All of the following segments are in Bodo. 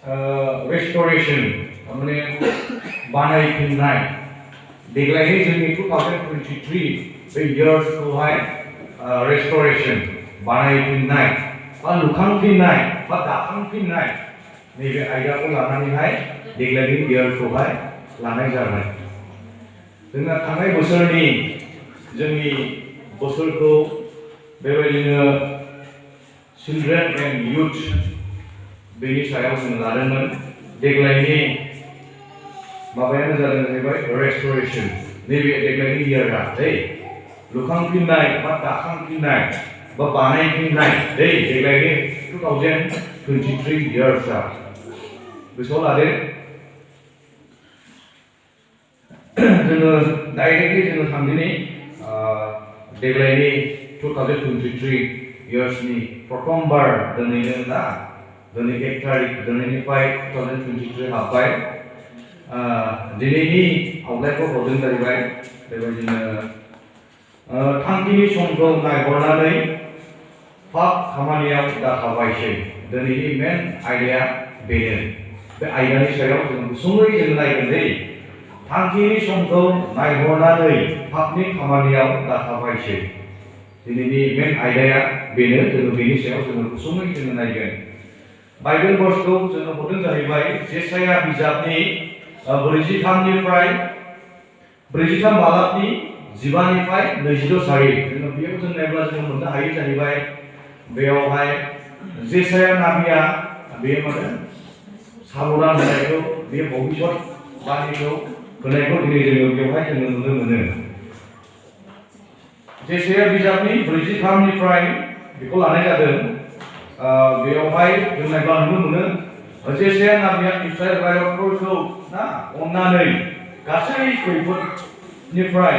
restoration माने बानायफिननाय देग्लायनि जोंनि 2023 बे yearsखौहाय restoration बानायफिननाय बा लुखांफिननाय बा दाखांफिननाय नैबे आयदाखौ लानानैहाय देग्लायनि yearsखौहाय लानाय जाबाय। जोंना थांनाय बोसोरनि जोंनि बोसोरखौ बेबायदिनो चिल्ड्रेन एन्ड युथ बेनि सायाव जों लादोंमोन। देग्लायनि माबायानो जादों जाहैबाय रेस्ट'रेशन। नैबे देग्लायनि yearआ लुखांफिननाय बा दाखांफिननाय बा बानायफिननाय देग्लायनि 2023 yearsआ गोसोआव लादो। जोङो डाइरेक्टलि जोङो थांदिनि देग्लायनि 2023 yearsनि प्रथम बार दिनैनो ना दिनै 1 तारिख दिनैनिफ्राय 2023 हाबबाय। दिनैनि आवलायखौ हरदों जाहैबाय बेबायदिनो थांखिनि समखौ नायहरनानै पाप खामानियाव दाखाबायसै। दिनैनि मेन आयदाया बेनो। बे आयदानि सायाव जों गुसुङै जों नायगोन थांखिनि समखौ नायहरनानै पापनि खामानियाव दाखाबायसै। दिनैनि मेन आयदाया बेनो। जों बेनि सायाव जों गुसुङै जों नायगोन। बाइबेल वर्सखौ जों हरदों जाहैबाय जेसाया बिजाबनि 43 बालाबनि 15निफ्राय 22 सारि। जों बेयाव जों नायब्ला जों मोननो हायो जाहैबाय बेयावहाय जेसाया नाबिया बे माने साबधान होनायखौ बे भबिष्यत बाणीखौ होनायखौ दिनै जों बेवहाय जों नुनो मोनो। जेसाया बिजाबनि 43निफ्राय बेखौ लानाय जादों। बेयावहाय जों नायब्ला नुनो मोनो जेसाया नाबिया इस्राएल रायजोफोरखौ ना अननानै गासै खैफोदनिफ्राय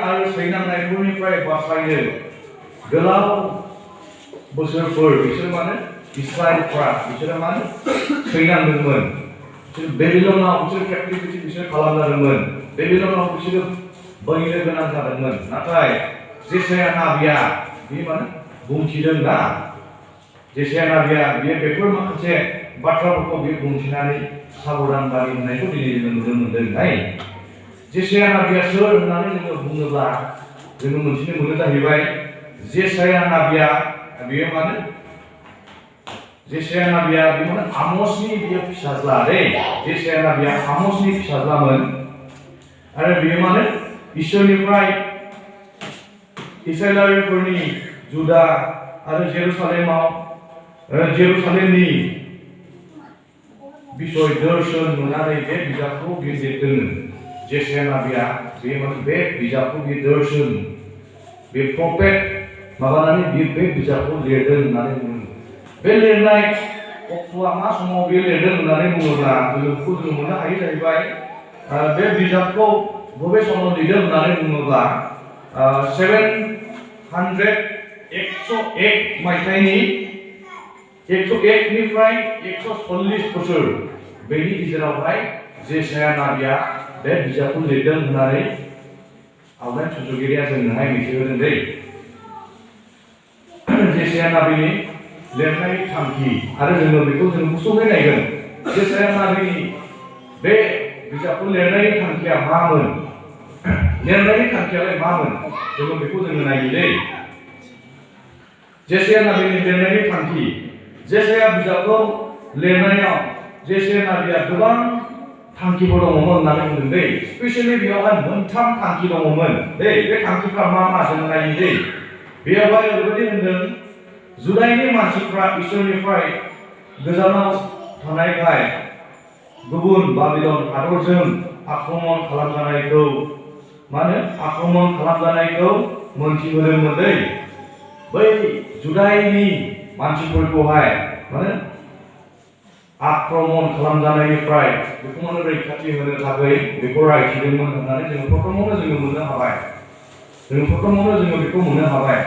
आरो सैनांनायफोरनिफ्राय बासायनो गोलाव बोसोरफोर बिसोर माने इस्राएलफ्रा बिसोर माने सैनांदोंमोन। बिसोर बेबिलनाव बिसोर केप्टिभिटि बिसोर खालामजादोंमोन। बेबिलनाव बिसोर बैनो गोनां जादोंमोन। नाथाय जेसाया नाबिया बे माने बुंथिदों ना जेसाया नाबिया बे बेफोर माखासे बाथ्राफोरखौ बे बुंथिनानै साबधान बाणि होनायखौ दिनै जों नुनो मोनदों। जेसाया नाबिया सोर होननानै जोङो बुङोब्ला जोङो मोनथिनो मोनो जाहैबाय जेसाया नाबिया बेयो माने जेसाया नाबिया बे माने आमसनि बियो फिसाज्ला जेसाया नाबिया आमसनि फिसाज्लामोन। आरो बेयो माने इसोरनिफ्राय इस्राएलारिफोरनि जुदा आरो जेरुसालेमनि बिसय दर्शन नुनानै बे बिजाबखौ बियो लिरदों। जेसाया नाबिया बे माने बे बिजाबखौ बे दर्शन बे प्रफेट माबानानै बे बिजाबखौ लिरदों होननानै बुङो। बे लिरनाय अक्ट'आ मा समाव बे लिरदों होननानै बुङोब्ला जों मोननो हायो जाहैबाय बे बिजाबखौ बबे समाव लिरदों होननानै बुङोब्ला 101 मायथाइनि 101निफ्राय 140 बोसोर बेनि गेजेरावहाय जेसाया नाबिया बे बिजाबखौ लिरदों होननानै आवलाय सुजुगिरिया जोंनोहाय मिथिहोदों। जेसाया नाबिनि लिरनाय थांखि आरो जोङो बेखौ जों गुसुङै नायगोन। जेसाया नाबिनि बे बिजाबखौ लिरनायनि थांखिया मामोन? लिरनायनि थांखियालाय मामोन? जोङो बेखौ जोङो नायो। जेसाया नाबिनि लिरनायनि थांखि जेसाया बिजाबखौ लिरनायाव जेसाया नाबिया गोबां थांखिफोर दङमोन होननानै बुंदों। स्पेशली बेयावहाय 3 थांखि दङमोन। बे थांखिफ्रा मा जों नायो। बेयावहाय ओरैबायदि होनदों जुदाइनि मानसिफ्रा इसोरनिफ्राय गोजानाव थानायखाय गुबुन बाबिलन हादरजों आक्रमण खालामजानायखौ मोनथिहोदोंमोन। बै जुदाइनि मानसिफोरखौहाय आक्रमण खालामजानायनिफ्राय बेखौ रैखाथि होनो थाखाय बेखौ रायथिदोंमोन होननानै जों प्रथमावनो जोङो मोननो हाबाय। बेखौ मोननो हाबाय।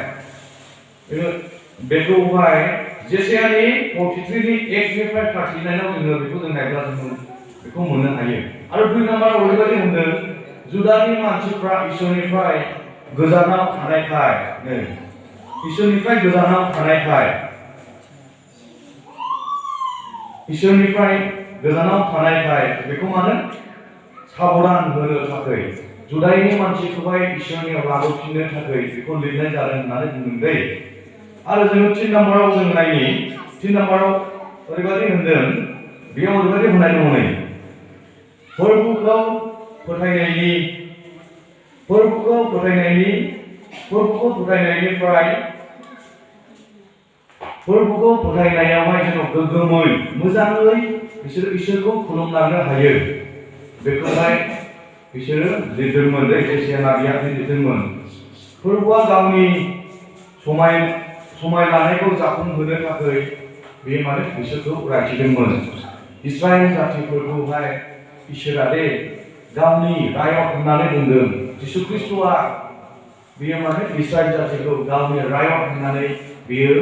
बेखौहाय जेसायानि 43नि 1निफ्राय 39आव जोङो बेखौ जों नायब्ला जों बेखौ मोननो हायो। आरो 2 नाम्बार ओरैबायदि होनदों जुदानि मानसिफ्रा इसोरनिफ्राय गोजानाव थानायखाय इसोरनिफ्राय गोजानाव थानायखाय बेखौ मानो साबधान होनो थाखाय जुदाइनि मानसिखौहाय इसोरनियाव लाबोफिननो थाखाय बेखौ लिरनाय जादों होननानै बुंदों दै। आरो जोङो 3 नाम्बाराव जों नायनि 3 नाम्बाराव ओरैबायदि होनदों, बेयाव ओरैबायदि होननाय दङ नै, फोरबोखौ फोथायनायावहाय जों गोग्गोमै मोजाङै बिसोरो इसोरखौ खुलुमलांनो हायो। बेखौहाय बिसोरो लिरदोंमोन, एसेसिया नाबिया लिरदोंमोन। फोरबोआ गावनि समाय लानायखौ जाफुंहोनो थाखाय बे माने बिसोरखौ रायथिदोंमोन। इस्राएल जातिफोरखौहाय इसोरा दे गावनि रायत होननानै बुंदों। जिसु ख्रिस्ट'आ बियो माने इस्राएल जातिखौ गावनि रायत होननानै बियो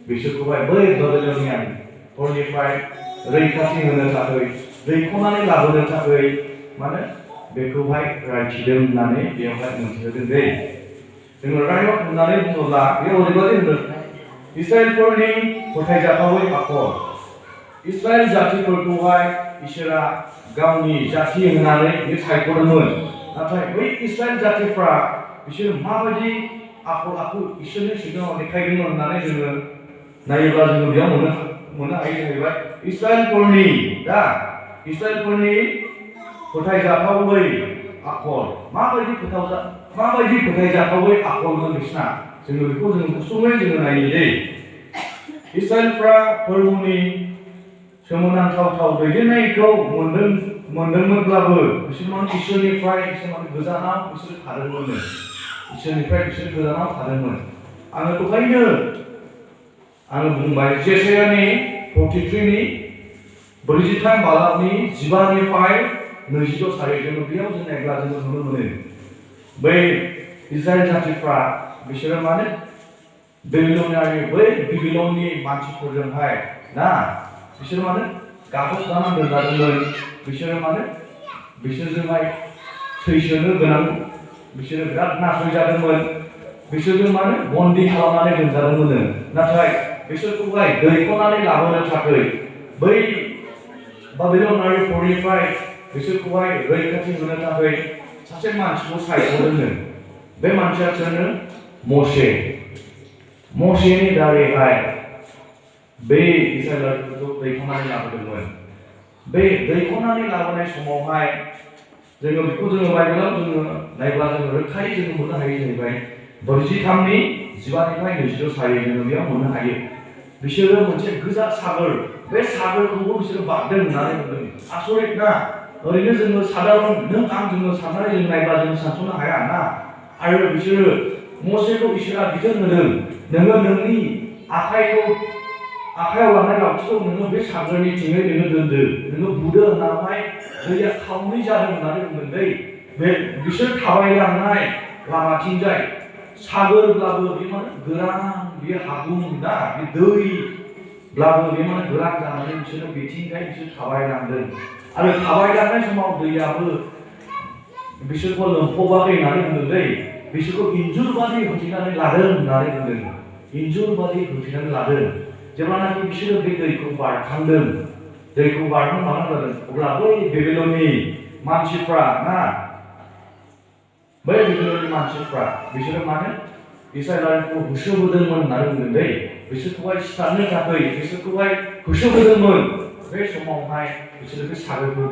बिसोरखौहाय बै बाबिलनियानफोरनिफ्राय रैखाथि होनो थाखाय, दैखोनानै लाबोनो थाखाय माने बेखौहाय रायथिदों होननानै बेयावहाय मोनथिहोदों दै। जोङो रायत होननानै बुङोब्ला बेयाव ओरैबायदि होनदों, इस्राएलफोरनि फोथायजाथावै आखल। इस्राएल जातिफोरखौहाय इसोरा गावनि जाति होननानै बे सायख'दोंमोन। नाथाय बै इस्राएल जातिफ्रा बिसोर माबायदि आखल आखु इसोरनि सिगाङाव देखायदोंमोन होननानै जोङो नायोब्ला जोङो बेयाव मोननो हायो जाहैबाय। इस्राएलफोरनि फोथायजाथावै आखल, माबायदि फोथायजाथावै आखलमोन बिसना, जोङो बेखौ जों गुसुङै जोङो नायनो दै। इस्राएलफ्रा फोरबोनि सोमोनांथाव दैदेननायखौ मोनदोंमोनब्लाबो बिसोर माने इसोरनिफ्राय गोजानाव बिसोर थादोंमोन। आङो दहायनो बुंबाय, जेसायानि 43 43 बालाबनि 15निफ्राय 22 सारि जोङो बेयाव जों नायब्ला जोङो नुनो मोनो, बै इस्राएल जातिफ्रा बिसोरो माने बेबिलननि मानसिफोरजोंहाय ना बिसोर माने गादबजानानै दोनजादोंमोन। बिसोरो माने बिसोरजोंहाय थैसोनो गोनां, बिसोरो बिराद नासयजादोंमोन। बिसोरजों माने बन्दी खालामनानै दोनजादोंमोन। नाथाय बिसोरखौहाय दैखोनानै लाबोनो थाखाय बै बाबिलनारिफोरनिफ्राय बिसोरखौहाय रैखाथि होनो थाखाय सासे मानसिखौ सायख'दोंमोन। बे मानसिया सोरनो? मसेनि दारैहाय बे इस्राएलफोरखौ दैखोनानै लाबोदोंमोन। बे दैखोनानै लाबोनाय समावहाय जोङो बेखौ बाइबेलाव जोङो नायब्ला जोङो रोखायै जोङो मोननो हायो जाहैबाय। 43नि 15निफ्राय 22 सारि जोङो बेयाव मोननो हायो। बिसोरो मोनसे गोजा सागोर, बे सागोरखौबो बिसोरो बारदों होननानै बुंदों। आसरित ना? ओरैनो जोङो सादारन नों आं जोङो साननानै जों नायब्ला जों सानस'नो हाया ना। आरो बिसोरो मसेखौ इसोरा बिथोन होदों, नोङो नोंनि आखायाव लानाय लावथिखौ नोङो बे सागोरनि थिङै नोङो दोनदो, नोङो बुदो होननानै दैया खावनै जादों होननानै बुंदों दै। बे बिसोर थाबायलांनाय लामाथिंजाय सागोरब्लाबो बे माने गोरान, बे हागुं ना, बे दैब्लाबो बे माने गोरान जानानै बिसोरो बेथिंजाय बिसोर थाबायलांदों। आरो थाबायलांनाय समाव दैयाबो बिसोरखौ लोमफबाखै होननानै बुंदों दै। बिसोरखौ इन्जुर बादि होथेनानै लादों होननानै बुंदों। इन्जुर बादि होथेनानै लादों। जेब्लानाखि बिसोरो बे दैखौ बारखांदों, दैखौ बारखां मानो जादों, अब्ला बै बेबिलननि मानसिफ्रा ना, बै बेबिलननि मानसिफ्रा बिसोरो माने इस्राएलखौ होसोबोदोंमोन होननानै बुंदों दै। बिसोरखौहाय सिथारनो थाखाय बिसोरखौहाय होसोबोदोंमोन। बे समावहाय बिसोरो बे सागोरखौ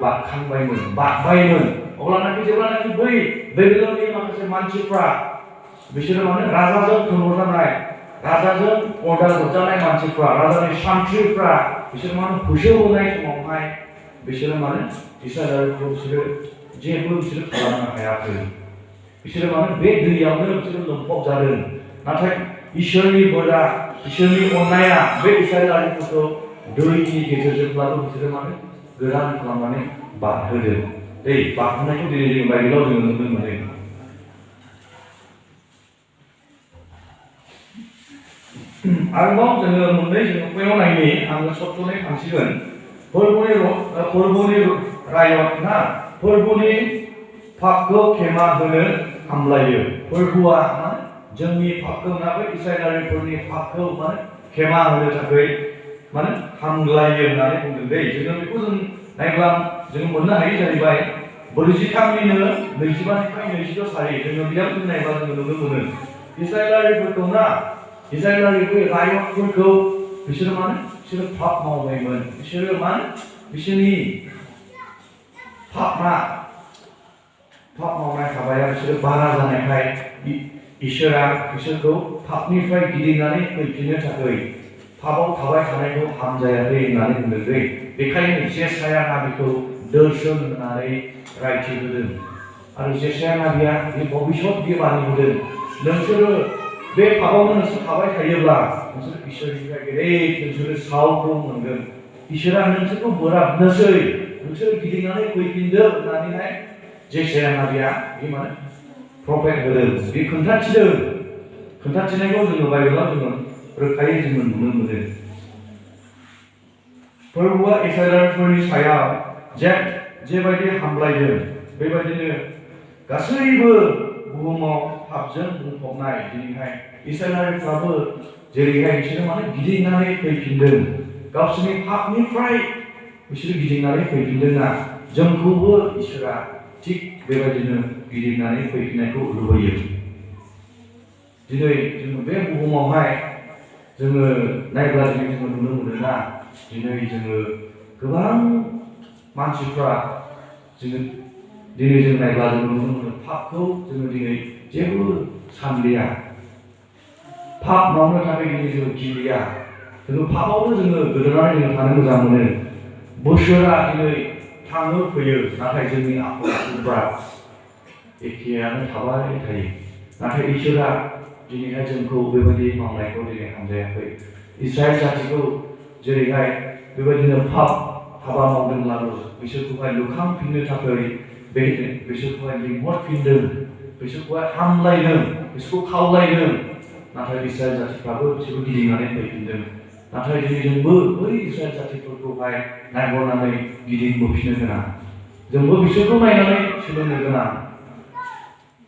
बारबायमोन। अब्लानाखि जेब्लानाखि बै बेबिलननि माखासे मानसिफ्रा बिसोरो माने राजाजों थुनहरजानाय, राजाजों अर्डार हरजानाय मानसिफ्रा, राजानि सान्थ्रिफ्रा बिसोर माने होसोबोनाय समावहाय बिसोरो माने इस्राएलखौ बिसोरो जेबो खालामनो हायाखै। बिसोरो माने बे दैयावनो बिसोरो लोमफब जादों। नाथाय इसोरनि बोरा, इसोरनि अननाया बे इस्राएलफोरखौ दैनि गेजेरजोंब्लाबो बिसोरो माने गोरान खालामनानै बारहोदों। दै बारहोनायखौ दिनै जों बाइबेलाव जोङो नुनो मोनो। आरोबाव जोङो मोननै जोङो नायनि, आङो सत्तनै थांसिगोन। फोरबोनि रायत ना, फोरबोनि पापखौ खेमा होनो हामलायो। फोरबोआ जोंनि पापखौ ना, बै इस्राएलारिफोरनि पापखौ माने खेमा होनो थाखाय माने हामलायो होननानै बुंदों दै जोङो बेखौ जों नायब्ला जों मोननो हायो जाहैबाय 43निनो 25निफ्राय 22 सारि जोङो बेयाव जों नायब्ला जों नुनो मोनो इस्राएलारिफोरखौ ना इस्राएलारिफोर रायतफोरखौ बिसोरो माने बिसोरो पाप मावबायमोन बिसोरो माने बिसोरनि पाप मावनाय हाबाया बिसोरो बारा जानायखाय इसोरा बिसोरखौ पापनिफ्राय गिदिंनानै फैफिननो थाखाय पापाव थाबाय थानायखौ हामजायाखै होननानै बुंदों दै बेखायनो जेसाया नाबिखौ दर्शन होनानै रायथि होदों आरो जेसाया नाबिया बे भबिष्यत बानि होदों नोंसोरो बे पापावनो नोंसोर थाबाय थायोब्ला नोंसोर इसोरनिफ्राय गेदेर नोंसोरो सावखौ मोनगोन इसोरा नोंसोरखौ बोराबनोसै नोंसोर गिदिंनानै फैफिनदो होननानैहाय जेसाया नाबिया बे माने प्रफेट होदों बे खोन्थाथिनायखौ जोङो बाइबेलाव जोङो रोखायै जोङो नुनो मोनो फोरबोआ इस्राएलारिफोरनि सायाव जेबायदि हामलायदों बेबायदिनो गासैबो बुहुमाव पापजों बुंफबनाय दिनैहाय इस्राएलारिफ्राबो जेरैहाय बिसोरो माने गिदिंनानै फैफिनदों गावसोरनि पापनिफ्राय बिसोरो गिदिंनानै फैफिनदोंना जोंखौबो इसोरा थिग बेबायदिनो गिदिंनानै फैफिननायखौ लुबैयो दिनै जोङो बे बुहुमावहाय जोङो नायब्ला जोङो नुनो मोनोना दिनै जोङो गोबां मानसिफ्रा दिनै जों नायब्ला जों नुनो मोनो पापखौ जोङो दिनै जेबो सानलिया पाप मावनो थाखाय दिनै जोङो गिलिया जोङो पापावनो जोङो गोदोनानै जोङो थानो मोजां मोनो बोसोरा दिनै थाङो फैयो नाथाय जोंनि आखल आखुफ्रा एखेयानो थाबाय थायो नाथाय इसोरा दिनैहाय जोंखौ बेबायदि मावनायखौ दिनै हामजायाखै इस्राएल जातिखौ जेरैहाय बेबायदिनो पाप हाबा मावदोंब्लाबो बिसोरखौहाय लुखांफिननो थाखाय बिसोरखौहाय लिंहरफिनदों बिसोरखौहाय हामलायदों बिसोरखौ खावलायदों नाथाय इस्राएल जातिफ्राबो बिसोरखौ गिदिंनानै फैफिनदों नाथाय दिनै जोंबो बै इस्राएल जातिफोरखौहाय नायहरनानै गिदिंबोफिननो गोनां जोंबो बिसोरखौ नायनानै सोलोंनो गोनां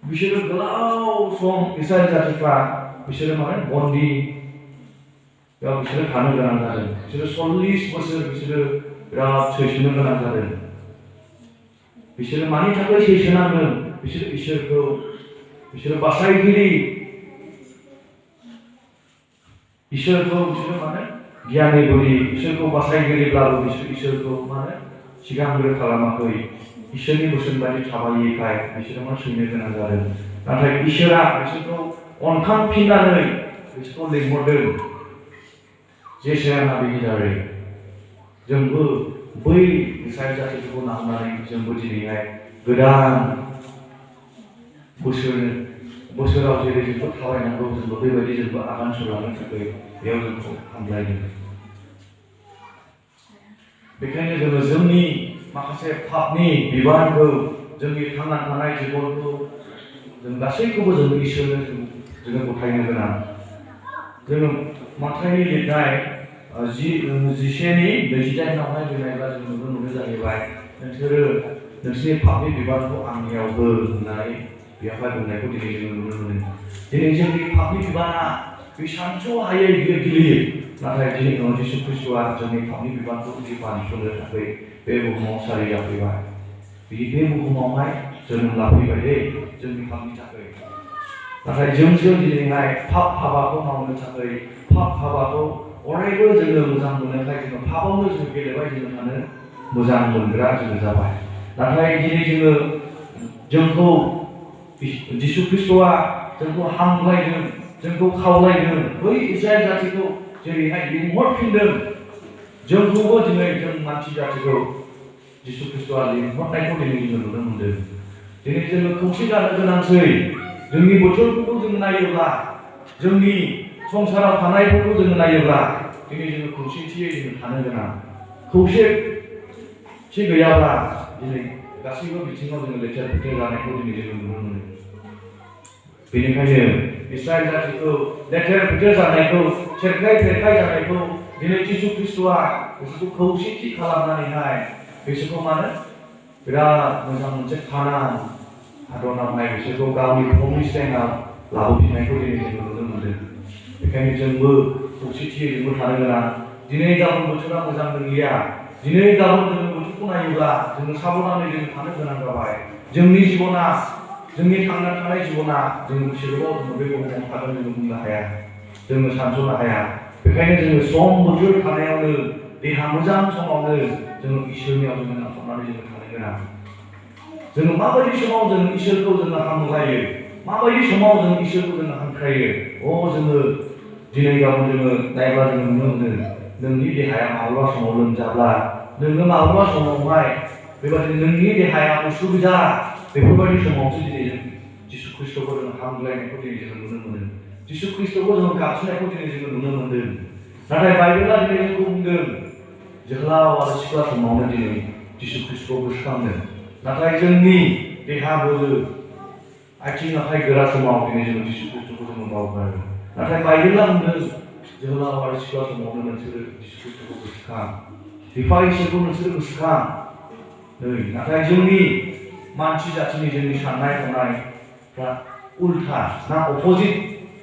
बिसोरो गोलाव सम इस्राएल जातिफ्रा बिसोरो माने बन्दी बिसोरो थानो गोनां जादों बिसोरो 40 बोसोर बिसोरो बिराद सैसोनो गोनां जादों बिसोरो मानि थाखाय सैसोनांदों बिसोरो इसोरखौ बिसोरो बासायगिरि इसोरखौ बिसोरो माने गियानि बोलि इसोरखौ बासायगिरिब्लाबो बिसोर इसोरखौ माने सिगांग्रो खालामाखै इसोरनि बोसोन बायदि थाबायैखाय बिसोरो मा सैनो गोनां जादों नाथाय इसोरा बिसोरखौ अनखांफिननानै बिसोरखौ लिंहरदों जेसाया नाबिनि दारै जोंबो बै इस्राएल जातिफोरखौ नायनानै जोंबो दिनैहाय गोदान बोसोराव जेरै जोंखौ थाबायनांगौ जोंबो बेबायदि जोंबो आगान सुरलांनो थाखाय बेयाव जोंखौ हामलायदों बेखायनो जोङो जोंनि माखासे पापनि बिबानखौ जोंनि थांना थानाय जिबनखौ जों गासैखौबो जों इसोरनो जोङो गथायनो गोनां जोङो माथाइनि लिरनाय 10:28आवहाय नायब्ला जों नुनो मोनो जाहैबाय नोंसोरो नोंसोरनि पापनि बिबानखौ आंनियाव हो होननानै बेवहाय बुंनायखौ दिनै जों नुनो मोनो दिनै जोंनि पापनि बिबाना बे सानस'हायै बियो गिलिर नाथाय दिनै जिसु ख्रीष्टआ जोंनि पापनि बिबानखौ जुदि बानस'नो थाखाय बे बुहुमाव सारि जाफैबाय बे बुहुमावहाय जोनोम लाफैबाय दे जोंनि पापनि थाखाय नाथाय जोंसो दिनैहाय पाप हाबाखौ मावनो थाखाय पाप हाबाखौ अरायबो जोङो मोजां मोननायखाय जोङो पापावनो जों गेलेबाय जोङो थानो मोजां मोनग्रा जोङो जाबाय नाथाय दिनै जोंखौ जिसु ख्रीष्टआ जोंखौ हामलायदों जोंखौ खावलायदों बै इस्राएल जातिखौ जेरैहाय लिंहरफिनदों जोंखौबो दिनै जों मानसि जातिखौ जिसु ख्रीष्टआ लिंहरनायखौ दिनै जों नुनो मोनदों दिनै जोङो खौसे जानो गोनांसै जोंनि बोथोरफोरखौ जों नायोब्ला जोंनि संसाराव थानायफोरखौ जों नायोब्ला दिनै जोङो खौसेथियै जों थानो गोनां खौसेथि गैयाब्ला दिनै गासैबो बिथिङाव जोङो लेथेर फेथेर जानायखौ दिनै जों नुनो मोनो बेनिखायनो इस्राएल जातिखौ लेथेर फेथेर जानायखौ सेरखाय फेरखाय जानायखौ दिनै जिसु ख्रीष्टआ बिसोरखौ खौसेथि खालामनानैहाय बिसोरखौ मानो बिराद मोजां मोनसे खाना हादरावहाय बिसोरखौ गावनि प्रमिसलेन्डआव लाबोफिननायखौ दिनै जों नुनो मोनदों बेखायनो जोंबो खौसेथियै जोंबो थानो गोनां दिनै गाबोन बोथोरा मोजां नंलिया दिनै गाबोन जोङो बोथोरखौ नायोब्ला जोङो साबधानै जों थानो गोनां जाबाय जोंनि जिबना जोंनि थांना थानाय जिबना जोङो बेसेबां जोङो बे बुहुमाव थागोन जोङो बुंनो हाया जोङो सानस'नो हाया बेखायनो जोङो सम बोथोर थानायावनो देहा मोजां समावनो जोङो इसोरनियाव जोङो नांथाबनानै जोङो थानो गोनां जोङो माबायदि समाव जों इसोरखौ जोङो हामलायो माबायदि समाव जों इसोरखौ जोङो हांख्रायो जोङो दिनै गाबोन जोङो नायब्ला जोङो नुनो मोनो नोंनि देहाया माब्लाबा समाव लोमजाब्ला नोङो माब्लाबा समावहाय बेबायदिनो नोंनि देहाया उसुबिदा बेफोरबायदि समावसो दिनै जों जिसु ख्रिस्ट'खौ जोङो हामलायनायखौ दिनै जोङो नुनो मोनो जिसु ख्रिस्ट'खौ जोङो गाबज्रिनायखौ दिनै जोङो नुनो मोनदों नाथाय बाइबेला दिनै जोंखौ बुंदों जोहोलाव आरो सिख्ला समावनो दिनै जिसु ख्रिस्ट'खौ गोसोखांदों नाथाय जोंनि देहा बोलो आथिं आखाइ गोरा समाव दिनै जोङो जिसु ख्रिस्ट'खौ जोङो बावगारो नाथाय बाइबेला बुंदों जोहोलाव आरो सिख्ला समावनो नोंसोरो जिसु ख्रिस्ट'खौ गोसोखां बिफा इसोरखौ नोंसोरो गोसोखां नाथाय जोंनि मानसि जाथिनि जोंनि साननाय हनायफ्रा उल्था ना अपोजिट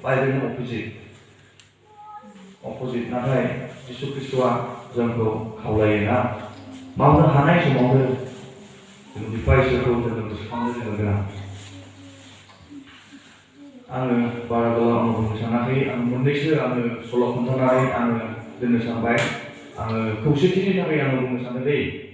बाइबेलनि अपोजिट नाथाय जिसु ख्रिस्ट'आ जोंखौ खावलायो ना मावनो हानाय समावनो जों बिफा इसोरखौ जोङो गोसोखांनो जोङो गोनां आङो बारा गोलाव आङो बुंनो सानाखै आं मोननैसो आङो सल' खोन्थानानै आङो दोननो सानबाय आङो खौसेथिनि थाखाय आङो बुंनो सानदों